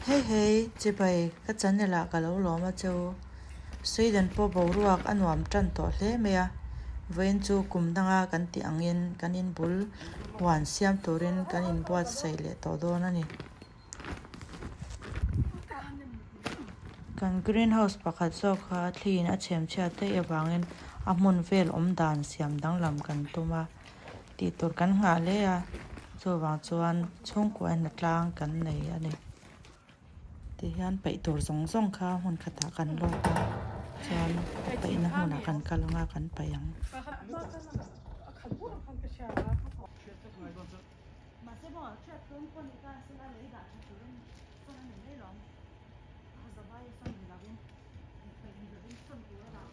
Hei hei, chibai ka channel ah ka lo lawm a cheu. Sweden pawh boruak a nuam tan tawh hle mai a, vawiin chu kum danga kan tih angin kan inbul huan siam turin kan inbuatsaih leh tawh dawn a ni. Kan greenhouse pakhat zawk kha thliin a chhem chhiat daih avangin a hmun vel awm dan siam danglam kan tum a, tih tur kan nghah hle a, chuvang chuan chhungkua in hnatlang kan nei a ni. Tihian peih tur zawng zawng kha hmun khatah kan lawk a, chuan a peihna hmunah kan kal ang a, kan paih ang. Mahse maw hriat tum pawh ni ta sela lei dah tha turin sawn a ni mai lawm. A zavai sawn ni lovin peih ni lovin sawn tur a dah.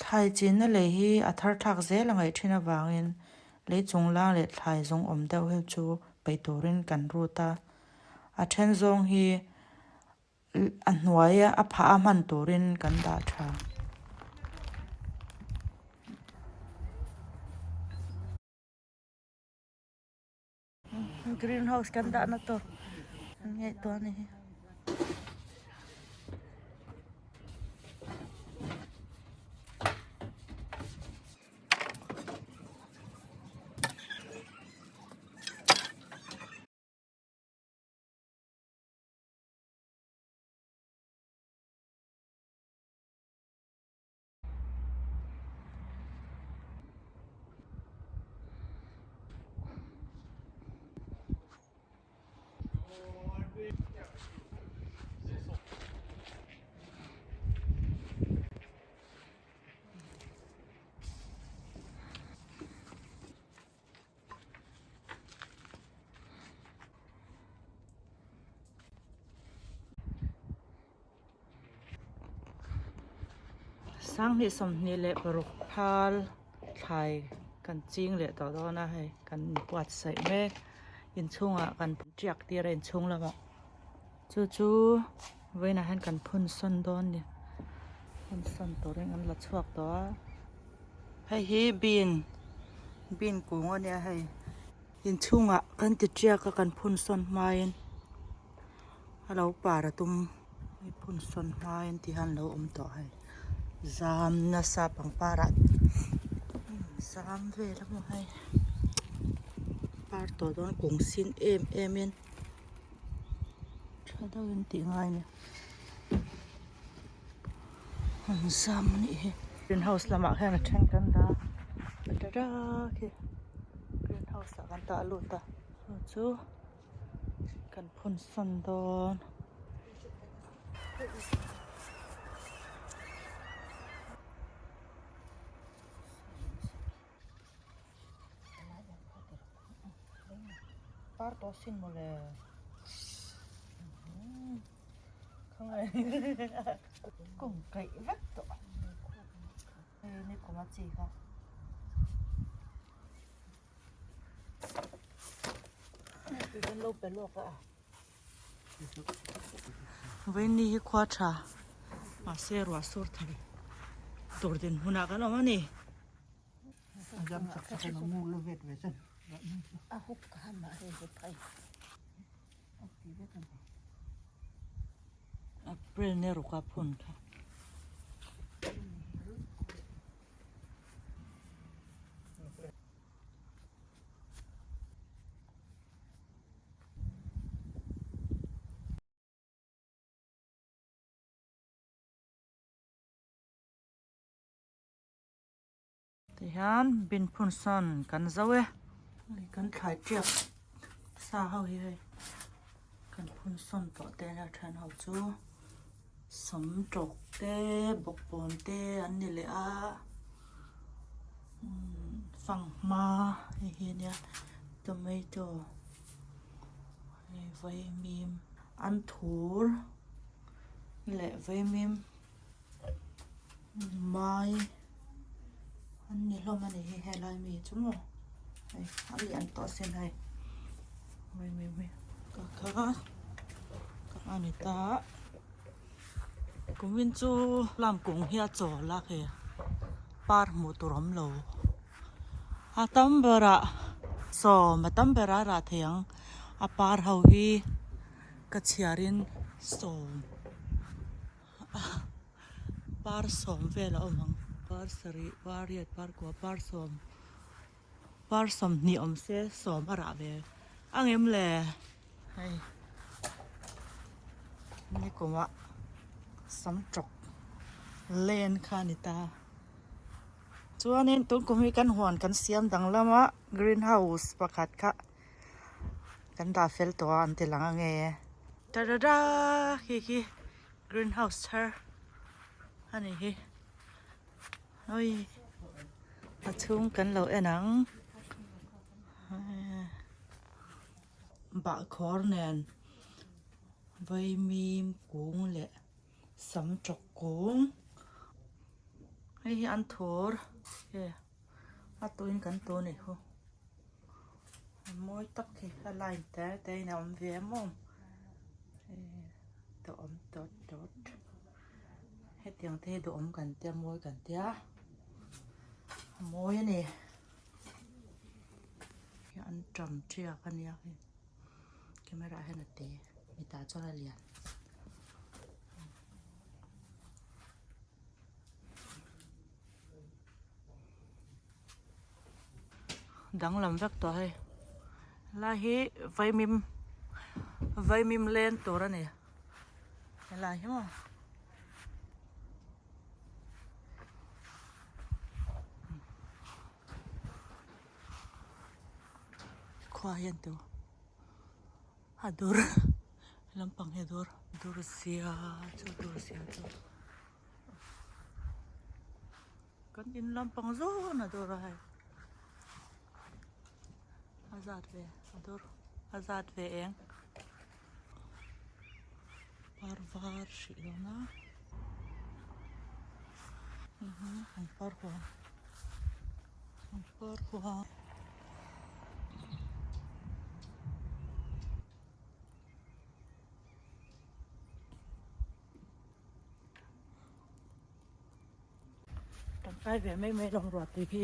Thlai chinna lei hi a thar thlak zel a ngaih thin avangin lei chung lang leh thlai zawng awm deuh hi chu peih turin kan rut a, a then zawng hi a hnuai a phah a hman turin kan dah tha. Green house kan dahna tur an ngaihtuah a ni hi. Sanghnih 26 phal thlai kan ching leh tawh dawn a hei kan inbuatsaih mek inchhungah kan tiak tir a inchhung lamah chu chu vawiinah hian kan phun sawn dawn a ni phun sawn turin an la chhuak tawh a hei hi bean bean kung a nia hei inchhungah kan ti tiak a kan phun sawn hmain. A lo par a tum hei phun sawn hmain ti hian a lo awm tawh hei zam nasa pangpar ah zam vel a maw hei par tawh dawn kung sin em em in tha deuhin tih ngai a ni an zam a nih hi green house lamah hian a then kan dah a ta dak hi green house ah kan tah lut a chu chu. Kan phun sawn dawn. Par tawh sin mawle. Kawng kaih vek tawh. Hei ni kum a chi kha. Vawiin hi khua tha mahse ruah sur thei tur dinhmunah kan awm a ni. April ni ruk a phun kha. Tihian bin phun sawn kan zo e. Hei kan thlai tiak sa ho hi hei kan phun sawn tawh te ania then ho chu sam tawk te bawkbawn te an ni leh a fanghma hei hi ania tomato hei vaimim anthur leh vaimim. Mai an ni hlawm a ni hi helai mi chu maw hei a lian tawh sin hei mai mai mai ka kha ka a ni ta kumin chu lam kung hi a chawl a hei par hmuh tur awm lo a tam berah sawm a tam berah a rah thei ang a par ho hi ka chhiarin sawm. Par sawm vel a awm ang par sarih par riat par kua par sawm par sawmhnih awm se sawm a rah ve ang em le hei nikumah sam tawk len kha a ni ta chuanin tun kum hi kan huan kan siam danglam a green house pakhat kha. Kan dah fel tawh a an ti lang ange. Tadada khi khi green house thar a ni hi. Oi a chhung kan lo en ang. Bahkhawr nen vaimim kung leh sam tawk kung. Hei hi an thur he a tuin kan tu ni hu. A mawi tak hi a line te te in a awm ve em awm duhawm dawt dawt hetiang te hi duhawm kan tia mawi kan tia a mawi a ni an tam tiak a nia hei camera ah hian a te mitah chuan a lian. Danglam vek tawh hei helai hi vaimim vaimim len tur a ni helai hi maw. Khua hian tu a dur lampang hi a dur dur zia chu dur zia chu. Kan in lampang zawn a dawr a hei a zat ve a dawr a zat ve eng par var hrih dawn a an par huan an par huan. Tangkai ve mai mai lawng ruah tui khi